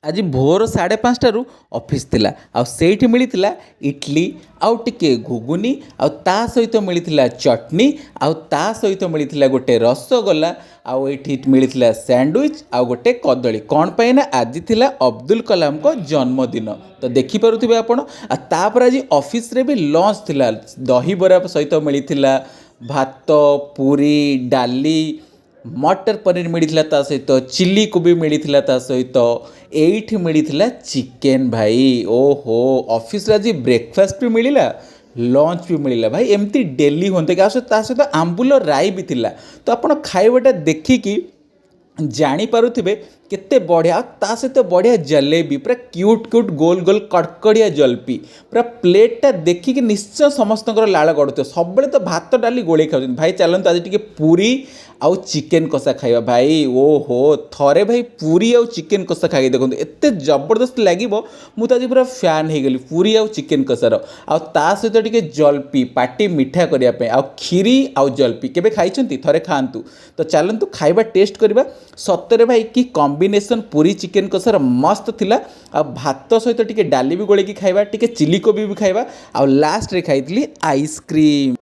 ଆଜି ଭୋର 5:30ରୁ ଅଫିସ୍ ଥିଲା ଆଉ ସେଇଠି ମିଳିଥିଲା ଇଟଲି ଆଉ ଟିକେ ଘୁଗୁନି, ଆଉ ତା ସହିତ ମିଳିଥିଲା ଚଟନି, ଆଉ ତା ସହିତ ମିଳିଥିଲା ଗୋଟେ ରସଗୋଲା, ଆଉ ଏଇଠି ମିଳିଥିଲା ସ୍ୟାଣ୍ଡୱିଚ୍ ଆଉ ଗୋଟେ କଦଳୀ। କ'ଣ ପାଇଁ ନା ଆଜି ଥିଲା ଅବଦୁଲ କଲାମଙ୍କ ଜନ୍ମଦିନ। ତ ଦେଖିପାରୁଥିବେ ଆପଣ। ଆଉ ତାପରେ ଆଜି ଅଫିସରେ ବି ଲଞ୍ଚ ଥିଲା। ଦହିବରା ସହିତ ମିଳିଥିଲା ଭାତ, ପୁରୀ, ଡାଲି, ମଟର ପନିର ମିଳିଥିଲା, ତା ସହିତ ଚିଲି କୋବି ମିଳିଥିଲା, ତା ସହିତ ଏଇଠି ମିଳିଥିଲା ଚିକେନ୍। ଭାଇ, ଓହୋ, ଅଫିସରେ ଆଜି ବ୍ରେକଫାଷ୍ଟ ବି ମିଳିଲା, ଲଞ୍ଚ ବି ମିଳିଲା। ଭାଇ, ଏମିତି ଡେଲି ହୁଅନ୍ତା କି? ଆଉ ତା ସହିତ ଆମ୍ବୁଲ ରାଇ ବି ଥିଲା। ତ ଆପଣ ଖାଇବାଟା ଦେଖିକି ଜାଣିପାରୁଥିବେ କେତେ ବଢ଼ିଆ। ଆଉ ତା ସହିତ ବଢ଼ିଆ ଜଲେବି, ପୁରା କ୍ୟୁଟ୍ କ୍ୟୁଟ୍, ଗୋଲ ଗୋଲ, କଡ଼କଡ଼ିଆ ଜଲପି। ପୁରା ପ୍ଲେଟ୍ଟା ଦେଖିକି ନିଶ୍ଚୟ ସମସ୍ତଙ୍କର ଲାଳ ଗଡ଼ୁଥିବ। ସବୁବେଳେ ତ ଭାତ ଡାଲି ଗୋଳେଇ ଖାଉଛନ୍ତି ଭାଇ, ଚାଲନ୍ତୁ ଆଜି ଟିକେ ପୁରୀ ଆଉ ଚିକେନ୍ କଷା ଖାଇବା। ଭାଇ, ଓହୋ, ଥରେ ଭାଇ ପୁରୀ ଆଉ ଚିକେନ୍ କଷା ଖାଇକି ଦେଖନ୍ତୁ, ଏତେ ଜବରଦସ୍ତ ଲାଗିବ। ମୁଁ ତ ଆଜି ପୁରା ଫ୍ୟାନ୍ ହେଇଗଲି ପୁରୀ ଆଉ ଚିକେନ୍ କଷାର। ଆଉ ତା ସହିତ ଟିକେ ଜଲପି, ପାଟି ମିଠା କରିବା ପାଇଁ। ଆଉ କ୍ଷୀରି ଆଉ ଜଲପି କେବେ ଖାଇଛନ୍ତି? ଥରେ ଖାଆନ୍ତୁ। ତ ଚାଲନ୍ତୁ ଖାଇବା ଟେଷ୍ଟ କରିବା। ସତରେ ଭାଇ, କି କମ୍ବିନେସନ୍ ପୁରୀ ଚିକେନ୍ କଷାର, ମସ୍ତ ଥିଲା। ଆଉ ଭାତ ସହିତ ଟିକେ ଡାଲି ବି ଗୋଳେଇକି ଖାଇବା, ଟିକେ ଚିଲି କୋବି ବି ଖାଇବା। ଆଉ ଲାଷ୍ଟରେ ଖାଇଥିଲି ଆଇସ୍କ୍ରିମ୍।